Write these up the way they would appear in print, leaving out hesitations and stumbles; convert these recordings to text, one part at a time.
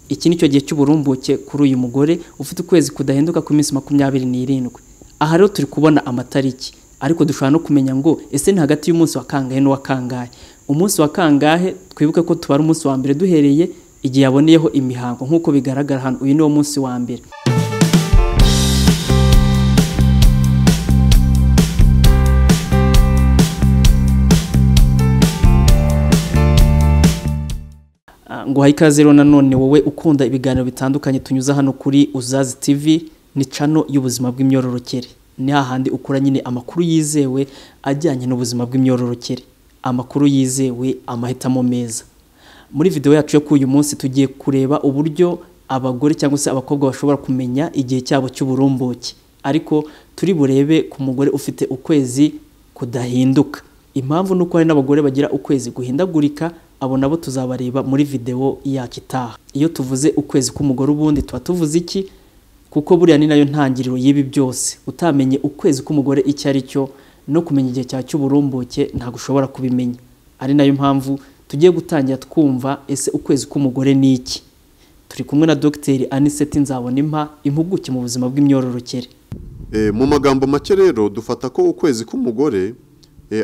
Iki ni cyo gihe cy'uburumbuke kuri uyu mugore ufite ukwezi kudahinduka ku minsi 27. Aha rero turi kubona amatariki, ariko dushobora no kumenya ngo ese ni hagati y'umunsi wa kangahe n'uwa kangahe. Umunsi wa kangahe, twibuke ko tubara umunsi wa mbere duhereye igihe yaboneyeho imihango nk'uko bigaragara hano, uyu ni wo munsi wa mbere. Nguhaye ikaze rero nanone wowe ukunda ibiganiro bitandukanye tunyuza hano kuri Uzazi TV, ni channel y'ubuzima bw'imyororokere. Ni hahandi ukura nyine amakuru yizewe ajyanye n'ubuzima bw'imyororokere, amakuru yizewe, amahitamo meza. Muri video yacu yo kuri uyu munsi tugiye kureba uburyo abagore cyangwa se abakobwa bashobora kumenya igihe cyabo cy'uburumbuke, ariko turi burebe ku mugore ufite ukwezi kudahinduka. Impamvu nuko hari n'abagore bagira ukwezi guhindagurika, abo nabo tuzabareba muri video yacu itaha. Iyo tuvuze ukwezi k'umugore ubundi tuba tuvuze iki? Kuko buriya ni nayo ntangiriro y'ibi byose. Utamenye ukwezi k'umugore icyo ari cyo no kumenya igihe cyawe cy'uburumbuke ntabwo ushobora kubimenya. Ari nayo mpamvu tugiye gutangira twumva ese ukwezi k'umugore ni iki. Turi kumwe na Dr Anicet Nzabonimpa, impuguke mu buzima bw'imyororokere. Mu magambo make rero dufata ko ukwezi k'umugore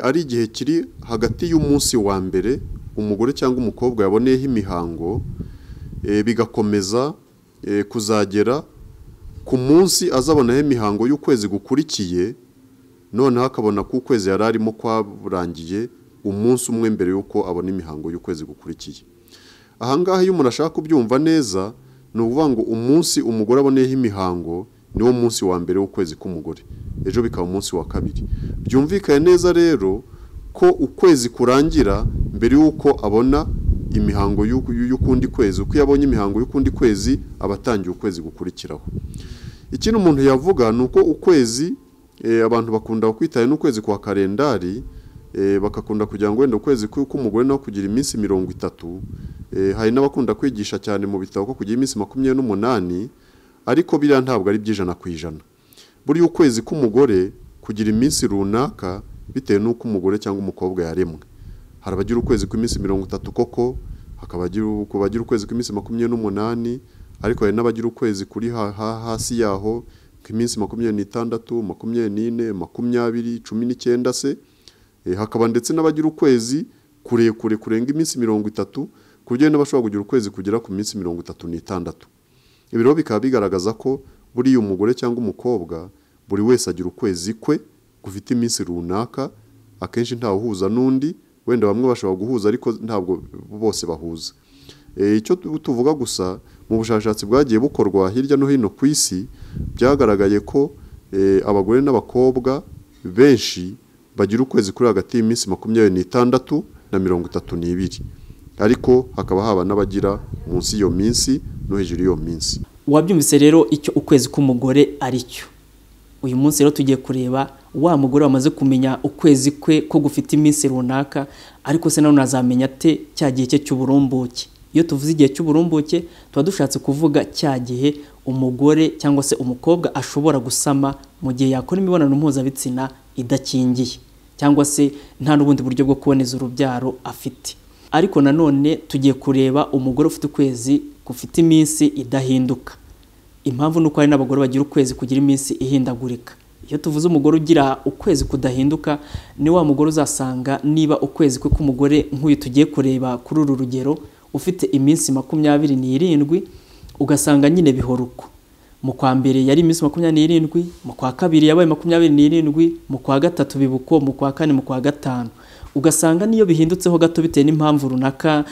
ari igihe kiri hagati y'umunsi wa mbere umugore cyangwa umukobwa yaboneyeho imihango, bigakomeza kuzagera ku munsi azabonaho imihango y'ukwezi gukurikiye, noneho akabona ko ukwezi yari arimo kwarangiye umunsi umwe mbere y'uko abona imihango y'ukwezi gukurikiye. Aha ngaha iyo umuntu ashaka kubyumva neza, ni ukuvuga ngo umunsi umugore aboneyeho imihango niwo munsi wa mbere w'ukwezi k'umugore, ejo bikaba umunsi wa kabiri. Byumvikane neza rero ko ukwezi kurangira mbere y'uko abona imihango y'ukundi kwezi. Uko yabonye imihango y'ukundi kwezi aba atangiye ukwezi gukurikiraho. Ikindi umuntu yavuga ni uko ukwezi abantu bakunda kwitaye n'ukwezi kwa kalendari, bakakunda kugira ngo wenda ukwezi k'umugore naho kugira iminsi 30. Hari n'abakunda kwigisha cyane mu bitabo ko kugira iminsi 28, ariko biriya ntabwo ari 100%. Buri ukwezi k'umugore kugira iminsi runaka bitewe n'uko umugore cyangwa umukobwa yaremwe. Hari abagira ukwezi kw'iminsi 30 koko, hakaba abagira ukwezi kw'iminsi 28, ariko hari n'abagira ukwezi kuri hasi yaho kw'iminsi 26, 24, 20, 19 se. Hakaba ndetse n'abagira ukwezi kurekure kurenga iminsi 30, ku buryo n'abashobora kugira ukwezi kugera ku minsi 36. Ibi rero bikaba bigaragaza ko buri umugore cyangwa umukobwa buri wese agira ukwezi kwe gufite iminsi runaka, akenshi ntawe uhuza n'undi, wenda bamwe bashobora guhuza ariko ntabwo bose bahuza. Icyo tuvuga gusa mu bushakashatsi bwagiye bukorwa hirya no hino ku isi, byagaragaye ko abagore n'abakobwa benshi bagira ukwezi kuri hagati y'iminsi 26 na 32, ariko hakaba haba n'abagira munsi iyo minsi no hejuru iyo minsi. Wabyumvise rero icyo ukwezi k'umugore ari cyo. Uyu munsi rero tugiye kureba wa mugore wamaze kumenya ukwezi kwe ko gufite iminsi runaka, ariko se nanone azamenya ate cya gihe cye cy'uburumbuke. Iyo tuvuze igihe cy'uburumbuke tuba dushatse kuvuga cya gihe umugore cyangwa se umukobwa ashobora gusama mu gihe yakora imibonano mpuzabitsina idakingiye, cyangwa se nta n'ubundi buryo bwo kuboneza urubyaro afite. Ariko nanone tugiye kureba umugore ufite ukwezi gufite iminsi idahinduka. Impamvu nuko hari n'abagore bagira ukwezi kugira iminsi ihindagurika. Iyo tuvuze umugore ugira ukwezi kudahinduka, ni wa mugore uzasanga niba ukwezi kwe k'umugore nk'uyu tugiye kureba kuri uru rugero ufite iminsi 27, ugasanga nyine bihora uko. Mu kwa mbere yari iminsi 27, mu kwa kabiri yabaye 27, mu kwa gatatu bibuko, mu kwa kane, mu kwa gatanu. Ugasanga niyo bihindutseho gato bitewe n'impamvu runaka,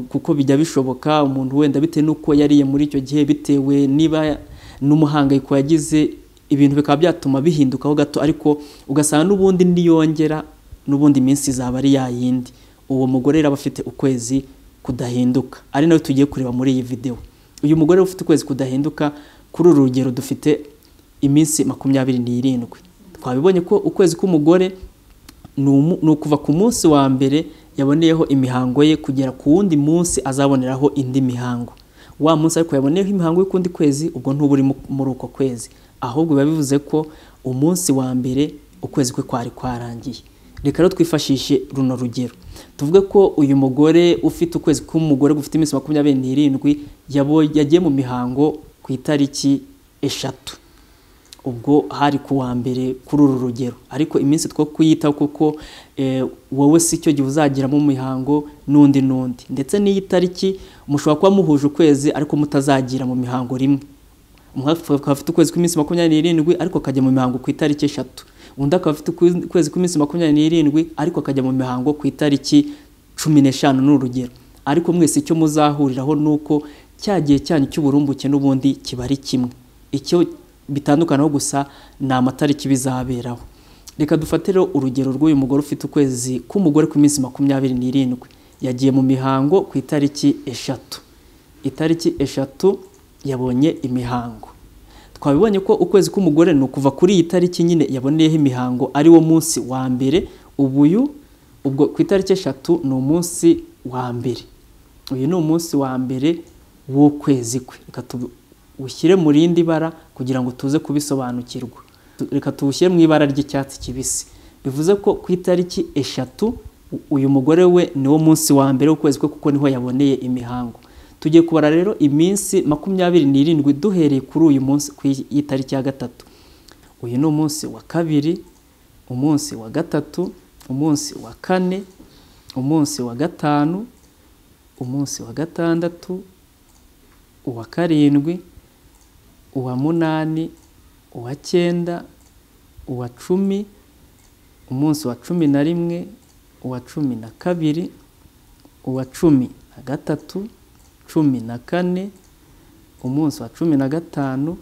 kuko bijya bishoboka umuntu wenda bitewe n'uko yariye muri icyo gihe, bitewe niba n'umuhangayiko yagize, ibintu bikaba byatuma bihindukaho gato, ariko ugasanga n'ubundi niyongera n'ubundi iminsi izaba ari yayindi. Uwo mugore rero aba afite ukwezi kudahinduka, ari nawe tugiye kureba muri iyi video. Uyu mugore ufite ukwezi kudahinduka kuri uru rugero dufite iminsi 27. Twabibonye ko ukwezi k'umugore ni ukuva ku munsi wa mbere yaboneyeho imihango ye kugera ku wundi munsi azaboneraho indi mihango. Wa munsi ariko yaboneyeho imihango y'ukundi kwezi, ubwo ntuba uri muri uko kwezi, ahubwo biba bivuze ko umunsi wa mbere ukwezi kwe kwari kwarangiye. Reka rero twifashishe runo rugero, tuvuge ko uyu mugore ufite ukwezi k'umugore gufite iminsi 27 yagiye mu mihango ku itariki 3, ubwo hari ku wa mbere kuri uru rugero. Ariko iminsi two kuyitaho kuko wowe si cyo gihe uzagiramo mihango n'undi ndetse n'iyi tariki mushobora kuba muhuje ukwezi ariko mutazagira mu mihango rimwe. Umwe afite ukwezi kw'iminsi 27 ariko akajya mu mihango ku itariki 3, undi akaba afite ukwezi kw'iminsi 27 ariko akajya mu mihango ku itariki 15 n'urugero. Ariko mwese icyo muzahuriraho nuko cya gihe cyanyu cy'uburumbuke n'ubundi kiba ari kimwe, icyo bitandukanaho gusa ni amatariki bizaberaho. Reka dufate rero urugero rw'uyu mugore ufite ukwezi k'umugore ku minsi 27 yagiye mu mihango ku itariki 3. Itariki 3 yabonye imihango. Twabibonye ko ukwezi k'umugore ni ukuva kuri iyi tariki nyine yaboneyeho imihango ari wo munsi wa mbere. Ubuyu ubwo ku itariki 3 ni umunsi wa mbere. Uyu ni umunsi wa mbere w'ukwezi kwe. Reka tuwushyire mu rindi bara kugira ngo tuze kubisobanukirwa. Reka tuwushyire mu ibara ry'icyatsi kibisi. Bivuze ko ku itariki 3 uyu mugore we ni wo munsi wa mbere w'ukwezi kwe kuko niho yaboneye imihango. Tugiye kubara rero iminsi 27 duhereye kuri uyu munsi ku itariki ya 3. Uyu ni umunsi wa 2, umunsi wa 3, umunsi wa 4, umunsi wa 5, umunsi wa 6, uwa 7, uwa 8, uwa 9, uwa 10, umunsi wa 11, uwa 12, uwa 13, 14, umunsi wa 15,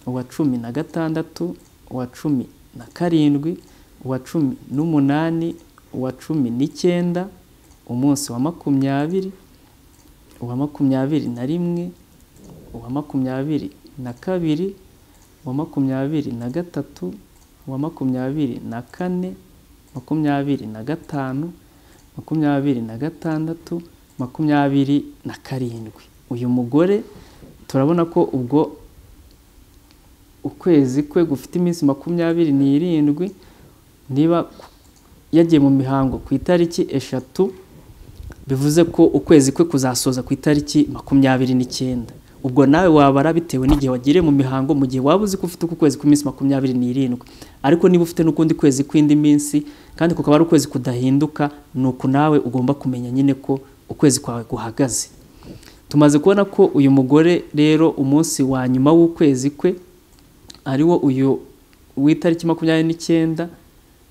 uwa 16, uwa 17, uwa 18, uwa 19, umunsi wa 20, uwa 21, uwa 22, uwa 23, uwa 24, 25, 26, 27. Uyu mugore turabona ko ubwo ukwezi kwe gufite iminsi 27, niba yagiye mu mihango ku itariki 3 bivuze ko ukwezi kwe kuzasoza ku itariki 29. Ubwo nawe wabara bitewe n'igihe wagiriye mu mihango, mu gihe waba uzi ko ufite ukwezi kw'iminsi 27. Ariko niba ufite n'ukundi kwezi kw'indi minsi kandi kukaba ari ukwezi kudahinduka, nuko nawe ugomba kumenya nyine ko ukwezi kwawe guhagaze. Tumaze kubona ko uyu mugore rero umunsi wa nyuma w'ukwezi kwe ari wo uyu w'itariki 29,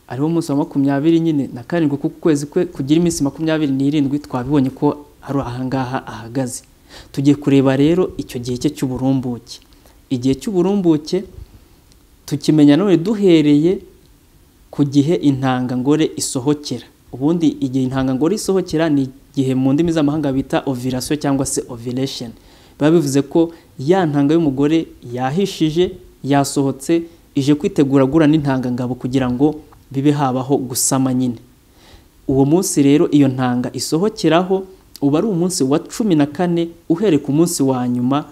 ari wo munsi wa 20 nyine na 7, kuko ukwezi kwe kugira iminsi 27 twabibonye ko ari ahangaha ahagaze. Tugiye kureba rero icyo gihe cye cy'uburumbuke. Igihe cy'uburumbuke tukimenya none duhereye ku gihe intangangore isohokera. Ubundi igihe intangangore isohokera ni igihe mu ndimi z'amahanga bita ovulation cyangwa se ovulation. Biba bivuze ko ya ntanga y'umugore yahishije, yasohotse, ije kwitegura gura n'intangangabo kugira ngo bibe habaho gusama nyine. Uwo munsi rero iyo ntanga isohokeraho uba ari umunsi wa 14 uhereye ku munsi wa nyuma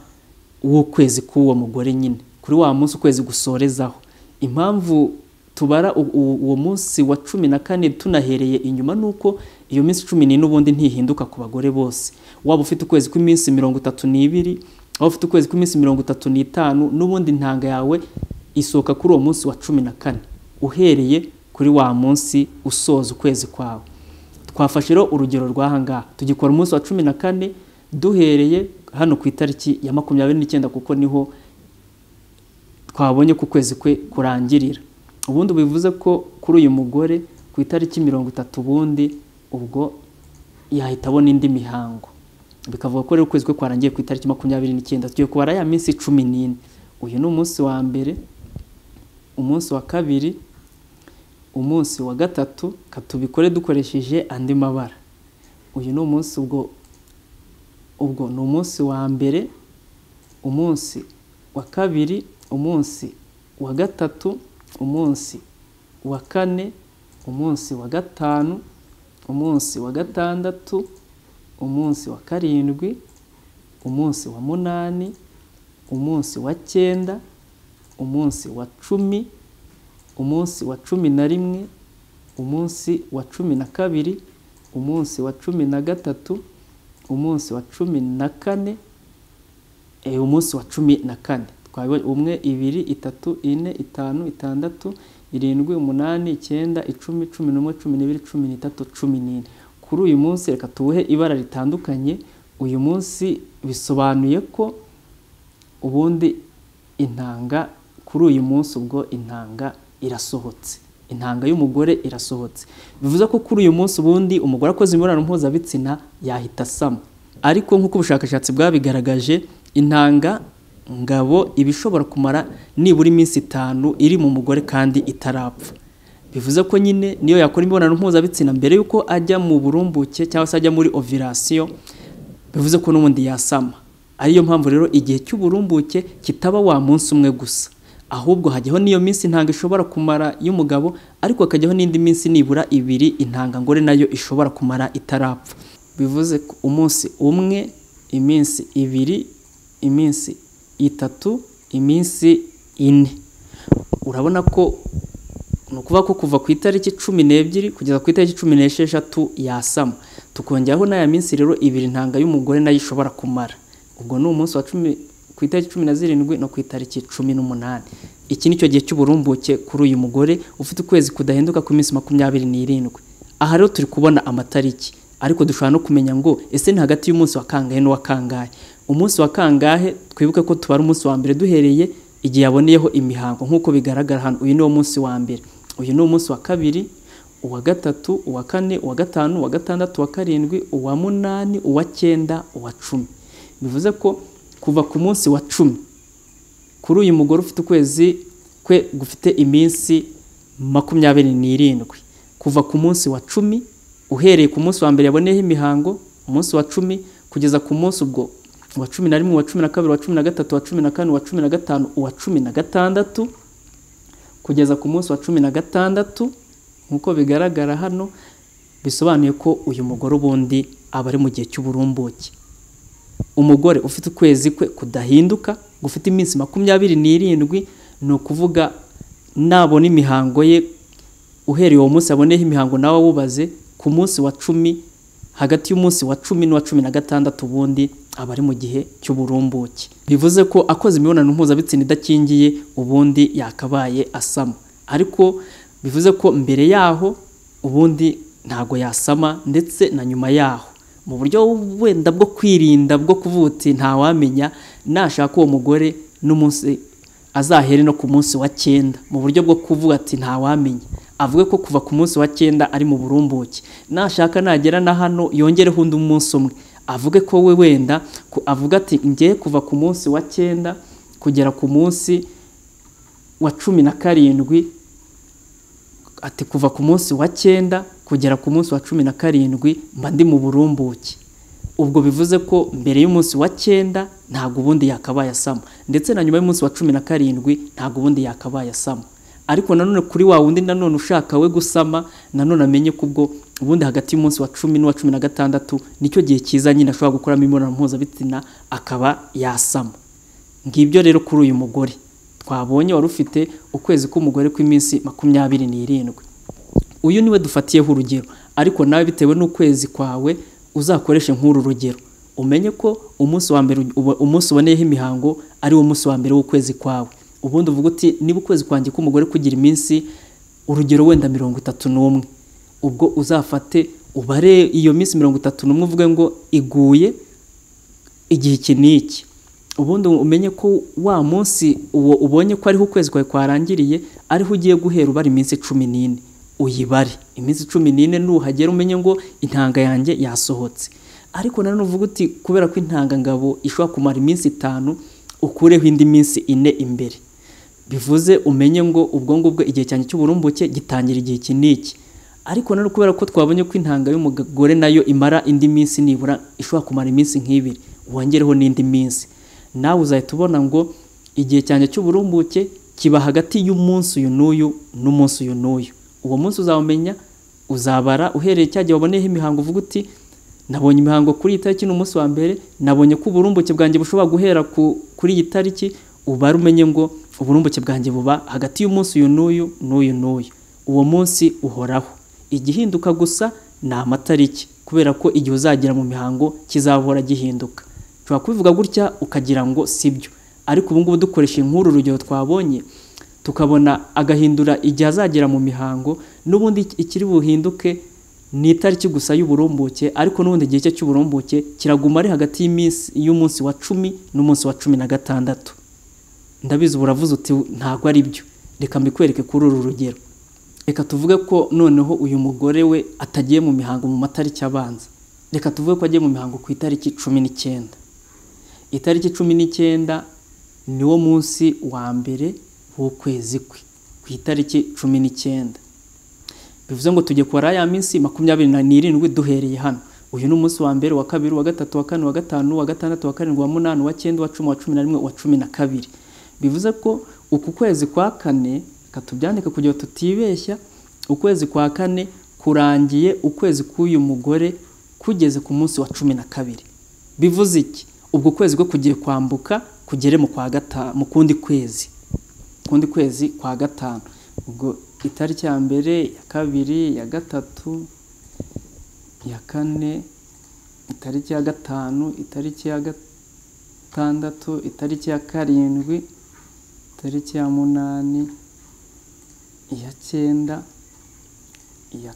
w'ukwezi k'uwo mugore nyine, kuri wa munsi ukwezi gusorezaho. Impamvu tubara uwo munsi wa 14 tunahereye inyuma nuko iyo minsi 14 ubundi ntihinduka ku bagore bose. Waba ufite ukwezi kw'iminsi 32, waba ufite ukwezi kw'iminsi 35, n'ubundi intanga yawe isohoka kuri uwo munsi wa 14 uhereye kuri wa munsi usoza ukwezi kwawe. Twafashe rero urugero rw'ahangaha tugikora umunsi wa 14 duhereye hano ku itariki ya 29 kuko niho twabonye ku kwezi kwe kurangirira. Ubundi bivuze ko kuri uyu mugore ku itariki 30 ubundi ubwo yahita abona indi mihango. Bikavuga ko rero ukwezi kwe kwarangiye ku itariki 29. Tugiye kubara ya minsi 14. Uyu ni umunsi wa mbere, umunsi wa 2, umunsi wa 3, katubikore dukoresheje andi mabara. Uyu ni umunsi ubwo ni umunsi wa mbere, umunsi wa 2, umunsi wa 3, umunsi wa 4, umunsi wa 5, umunsi wa 6, umunsi wa 7, umunsi wa 8, umunsi wa 9, umunsi wa 10, umunsi wa 11, umunsi wa 12, umunsi wa 13, umunsi wa 14, umunsi wa 14. Twabonye 1, 2, 3, 4, 5, 6, 7, 8, 9, 10, 11, 12, 13, 14. Kuri uyu munsi reka tuwuhe ibara ritandukanye. Uyu munsi bisobanuye ko ubundi intanga kuri uyu munsi ubwo intanga irasohotse, intanga y'umugore irasohotse. Bivuze ko kuri uyu munsi ubundi umugore akoze imibonano mpuzabitsina yahita asama. Ariko nk'uko ubushakashatsi bwabigaragaje, intanga ngabo iba ishobora kumara nibura iminsi 5 iri mu mugore kandi itarapfa. Bivuze ko nyine niyo yakora imibonano mpuzabitsina mbere yuko ajya mu burumbuke cyangwa se ajya muri ovulation, bivuze ko n'ubundi yasama. Ariyo mpamvu rero igihe cy'uburumbuke kitaba wa munsi umwe gusa, ahubwo hajyaho n'iyo minsi intanga ishobora kumara y'umugabo, ariko hakajyaho n'indi minsi nibura 2 intanga ngore nayo ishobora kumara itarapfa. Bivuze ko umunsi umwe, iminsi 2, iminsi 3, iminsi 4. Urabona ko ni ukuvuga ko kuva ku itariki 12 kugeza ku itariki 16 yasama. Tukongeraho n'aya minsi rero 2 intanga y'umugore nayo ishobora kumara. Ubwo ni umunsi wa 10 ku itariki 17 no ku itariki 18. Iki nicyo gihe cy'uburumbuke kuri uyu mugore ufite ukwezi kudahinduka ku minsi 27. Aha rero turi kubona amatariki, ariko dushobora no kumenya ngo ese ni hagati y'umunsi wa kangahe n'uwa kangahe. Umunsi wa kangahe, twibuke ko tubara umunsi wa mbere duhereye igihe yaboneyeho imihango nk'uko bigaragara hano. Uyu ni wo munsi wa mbere, uyu ni umunsi wa kabiri, uwa gatatu, uwa kane, uwa gatanu, uwa gatandatu, uwa karindwi, uwa munani, uwa cyenda, uwa 10. Bivuze ko kuva ku munsi wa 10 kuri uyu mugore ufite ukwezi kwe gufite iminsi 27, kuva ku munsi wa 10 uhereye ku munsi wa mbere yaboneyeho imihango, umunsi wa 10 kugeza ku munsi ubwo wa 11, wa 12, wa 13, wa 14, wa 15, uwa 16, kugeza ku munsi wa 16 nkuko bigaragara hano, bisobanuye ko uyu mugore ubundi aba ari mu gihe cy'uburumbuke. Umugore ufite ukwezi kwe kudahinduka gufite iminsi 27, ni ukuvuga nabona imihango ye uhereye uwo munsi aboneho imihango nawe wubaze ku munsi wa 10, hagati y'umunsi wa 10 n'uwa 16 ubundi aba ari mu gihe cy'uburumbuke. Bivuze ko akoze imibonano mpuzabitsina idakingiye ubundi yakabaye asama, ariko bivuze ko mbere yaho ubundi ntago yasama, ndetse na nyuma yaho mu buryo wenda bwo kwirinda bwo kuvuti ntawamenya, nashaka uwo mugore n'umunsi azahere no ku munsi wa 9, mu buryo bwo kuvuga ati ntawamenya, avuge ko kuva ku munsi wa 9 ari mu burumbuke. Nashaka nagera na hano yongereho undi munsi umwe, avuge ko we wenda avuga ati ngiye kuva ku munsi wa 9 kugera ku munsi wa 17, ati kuva ku munsi wa 9 kugera ku munsi wa 17 mba ndi mu burumbuke. Ubwo bivuze ko mbere y'umunsi wa 9 ntago ubundi yakabaye asama, ndetse na nyuma y'umunsi wa 17 ntago ubundi yakabaye asama. Ariko nanone kuri wa wundi nanone ushaka we gusama, nanone amenye kubwo ubundi hagati y'umunsi wa 10 n'uwa 16 nicyo gihe cyiza nyine ashobora gukoramo imibonano mpuzabitsina akaba yasama. Ngibyo rero kuri uyu mugore twabonye wari ufite ukwezi k'umugore kw'iminsi 27. Uyu niwe dufatiyeho urugero, ariko nawe bitewe n'ukwezi kwawe uzakoreshe nk'uru rugero, umenye ko umunsi wa mbere umunsi uboneyeho imihango ari wo munsi wa mbere w'ukwezi kwawe. Ubundi uvuga uti niba ukwezi kwanjye k'umugore kugira iminsi urugero wenda 31, ubwo uzafate ubare iyo minsi 31 uvuge ngo iguye igihe iki n'iki. Ubundi umenye ko wa munsi uwo ubonye ko ariho ukwezi kwawe kwarangiriye ariho ugiye guhera ubara iminsi 14, uyibare iminsi 14. Nuhagera umenye ngo intanga yanjye yasohotse. Ariko nanone uvuga uti kubera ko intanga ngabo ishobora kumara iminsi 5, ukureho indi minsi 4 imbere. Bivuze umenye ngo ubwo ngubwo igihe cyanjye cy'uburumbuke gitangira igihe iki n'iki. Ariko nanone kubera ko twabonye ko intanga y'umugore nayo imara indi minsi nibura ishobora kumara iminsi nk'ibiri, wongereho n'indi minsi, nawe uzahita ubona ngo igihe cyanjye cy'uburumbuke kiba hagati y'umunsi uyu n'uyu n'umunsi uyu n'uyu. Uwo munsi uzawumenya, uzabara uhereye cya gihe waboneyeho imihango, uvuga uti nabonye imihango kuri iyi tariki n'umunsi wa mbere, nabonye ko uburumbuke bwanjye bushobora guhera kuri iyi tariki, ubare umenye ngo uburumbuke bwanjye buba hagati y'umunsi uyu n'uyu n'uyu n'uyu. Uwo munsi uhoraho. Igihinduka gusa ni amatariki, kubera ko igihe uzagera mu mihango kizahora gihinduka. Ushobora kubivuga gutya ukagira ngo sibyo, ariko ubu ngubu dukoresha inkuru urugero twabonye, tukabona agahindura igihe azagera mu mihango, n'ubundi ikiri buhinduke ni itariki gusa y'uburumbuke, ariko n'ubundi igihe cye cy'uburumbuke kiraguma ari hagati y'iminsi y'umunsi wa 10 n'umunsi wa 16. Ndabizi uravuze uti ntabwo ari byo, reka mbikwereke kuri uru rugero. Reka tuvuge ko noneho uyu mugore we atagiye mu mihango mu matariki abanza. Reka tuvuge ko agiye mu mihango ku itariki 19. Itariki 19 niwo munsi wa mbere w'ukwezi kwe, ku itariki 19. Bivuze ngo tujye kubara ya minsi 27 duhereye hano. Uyu ni umunsi wa mbere, wa kabiri, wa gatatu, wa kane, wa gatanu, wa gatandatu, wa karindwi, wa munani, wa cyenda, wa 10, wa 11, wa 12. Bivuze ko uku kwezi kwa kane, katubyandika kugira tutibeshya, ukwezi kwa kane kurangiye ukwezi k'uyu mugore kugeze ku munsi wa 12. Bivuze iki? Ubwo kwezi kwe kugiye kwambuka kugere mu kwa gatanu, mu kundi kwezi, kundi kwezi kwa gatanu. Ubwo itariki ya mbere, ya kabiri, ya gatatu, ya kane, itariki ya gatanu, itariki ya gatandatu, itariki ya karindwi, itariki ya munani, iya cyenda, iya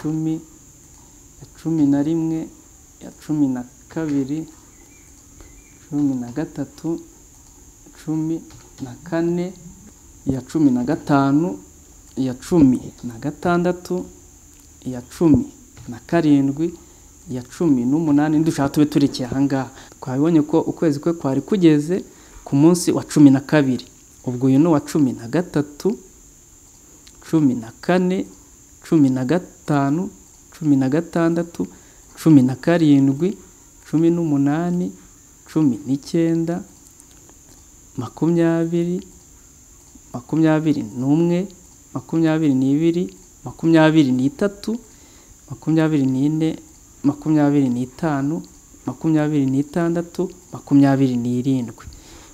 10, ya 11, ya 12, 13, 14, iya 15, iya 16, iya 17, iya 18. Dushaka tube turekeye aha ngaha. Twabibonye ko ukwezi kwe kwari kugeze ku munsi wa 12. Ubwo uyu ni uwa 13, 14, 15, 16, 17, 18, 19, 20, 21, 22, 23, 24, 25, 26, 27.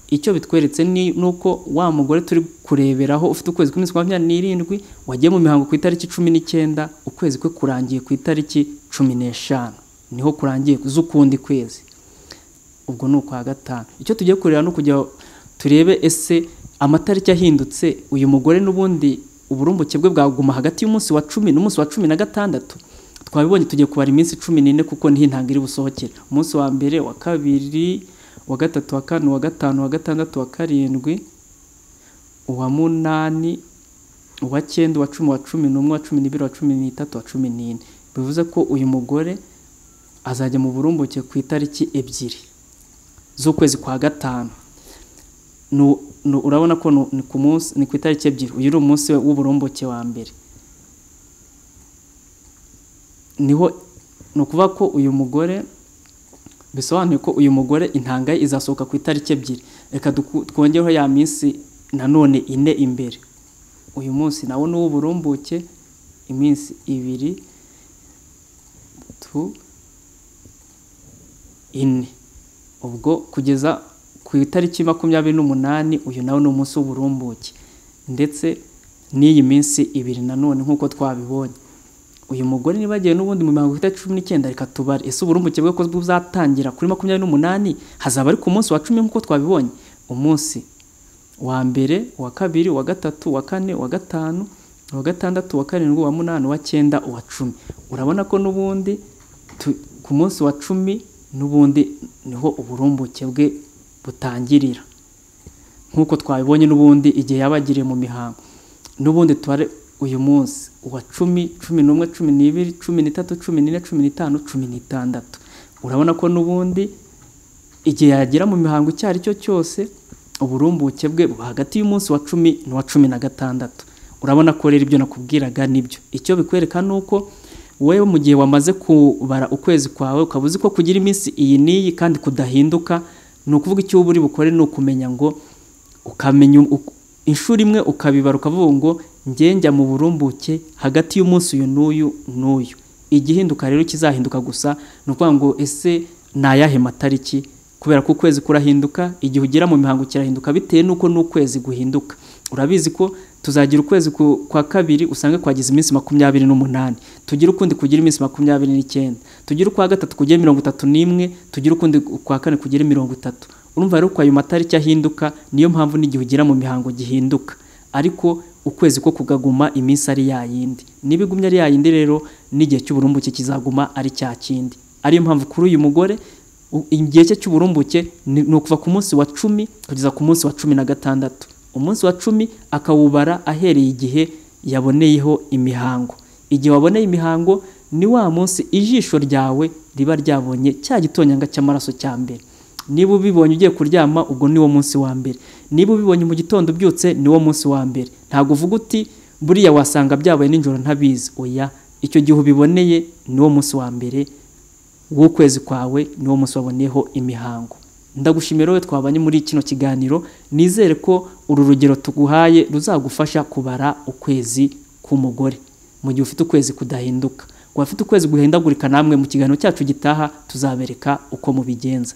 Icyo bitweretse ni nuko wa mugore turi kureberaho ufite ukwezi kw'iminsi 27 wagiye mu mihango ku itariki 19, ukwezi kwe kurangiye ku itariki 15, niho kurangiye z'ukundi kwezi. Ubwo ni ukwa gatanu. Icyo tugiye kureba no kujya turebe ese amatariki ahindutse uyu mugore n'ubundi uburumbuke bwe bwaguma hagati y'umunsi wa 10 n'umunsi wa 16. Twabibonye tugiye kubara iminsi 14 kuko niho intanga iri busohokere. Umunsi wa mbere, wa kabiri, wa gatatu, wa kane, wa gatanu, wa gatandatu, wa karindwi, uwa munani, uwa cyenda, uwa 10, wa 11, wa 12, wa 13, wa 14. Bivuze ko uyu mugore azajya mu burumbuke ku itariki 2 z'ukwezi kwa gatanu. Urabona ko ni ku munsi, ni ku itariki 2. Uyu ni umunsi w'uburumbuke wa mbere. Niho ni ukuvuga ko uyu mugore, bisobanuye ko uyu mugore intanga ye izasohoka ku itariki 2. Reka twongereho ya minsi nanone 4 imbere. Uyu munsi nawo ni uw'uburumbuke, iminsi 2, 3, 4. Ubwo kugeza ku itariki 28 uyu nawo ni umunsi w'uburumbuke, ndetse n'iyi minsi 2 nanone nk'uko twabibonye. Uyu mugore niba agiye n'ubundi mu mihango ku itariki 19, reka tubare ese uburumbuke bwe ko buzatangira kuri 28, hazaba ari ku munsi wa 10 nk'uko twabibonye. Umunsi wa mbere, wa kabiri, wa gatatu, wa kane, wa gatanu, wa gatandatu, wa karindwi, wa munani, wa cyenda, wa 10. Urabona ko n'ubundi ku munsi wa 10 n'ubundi niho uburumbuke bwe butangirira, nk'uko twabibonye n'ubundi igihe yabagiriye mu mihango. N'ubundi tubare uyu munsi wa 10, 11, 12, 13, 14, 15, 16. Urabona ko n'ubundi igihe yagera mu mihango icyo ari cyo cyose uburumbuke bwe buba hagati y'umunsi wa 10 n'uwa 16. Urabona ko rero ibyo nakubwiraga nibyo. Icyo bikwereka nuko wewe mu gihe wamaze kubara ukwezi kwawe ukaba uzi ko kugira iminsi iyi n'iyi kandi kudahinduka, ni ukuvuga icyo uba uri bukore ni ukumenya ngo ukamenya inshuro imwe ukabibara ukavuga ngo njye njya mu burumbuke hagati y'umunsi uyu n'uyu n'uyu. Igihinduka rero kizahinduka gusa ni ukuvuga ngo ese ni ayahe matariki, kubera ko ukwezi kurahinduka, igihe ugera mu mihango kirahinduka bitewe n'uko n'ukwezi guhinduka. Urabizi ko tuzagira ukwezi kwa kabiri usange kwagize iminsi 28, tugire ukundi kugira iminsi 29, tugire ukwa gatatu kugira 31, tugire ukundi kwa kane kugira 30. Urumva rero ko ayo matariki ahinduka, niyo mpamvu n'igihe ugira mu mihango gihinduka, ariko ukwezi ko kugaguma iminsi ari yayindi. Niba igumye ari yayindi rero n'igihe cy'uburumbuke kizaguma ari cya kindi. Ariyo mpamvu kuri uyu mugore igihe cye cy'uburumbuke ni ukuva ku munsi wa 10 kugeza ku munsi wa 16. Umunsi wa 10 akawubara ahereye igihe yaboneyeho imihango. Igihe waboneye imihango ni wa munsi ijisho ryawe riba ryabonye cya gitonyanga cy'amaraso cya mbere. Niba ubibonye ugiye kuryama, ubwo ni wo munsi wa mbere. Niba ubibonye mu gitondo ubyutse, ni wo munsi wa mbere. Ntabwo uvuga uti buriya wasanga byabaye nijoro ntabizi. Oya, icyo gihe ubiboneye ni wo munsi wa mbere w'ukwezi kwawe, ni wo munsi waboneyeho imihango. Ndagushimira wowe twabanye muri kino kiganiro, nizere ko uru rugero tuguhaye ruzagufasha kubara ukwezi k'umugore mu gihe ufite ukwezi kudahinduka. Ku bafite ukwezi guhindagurika, namwe mu kiganiro cyacu gitaha tuzabereka uko mubigenza.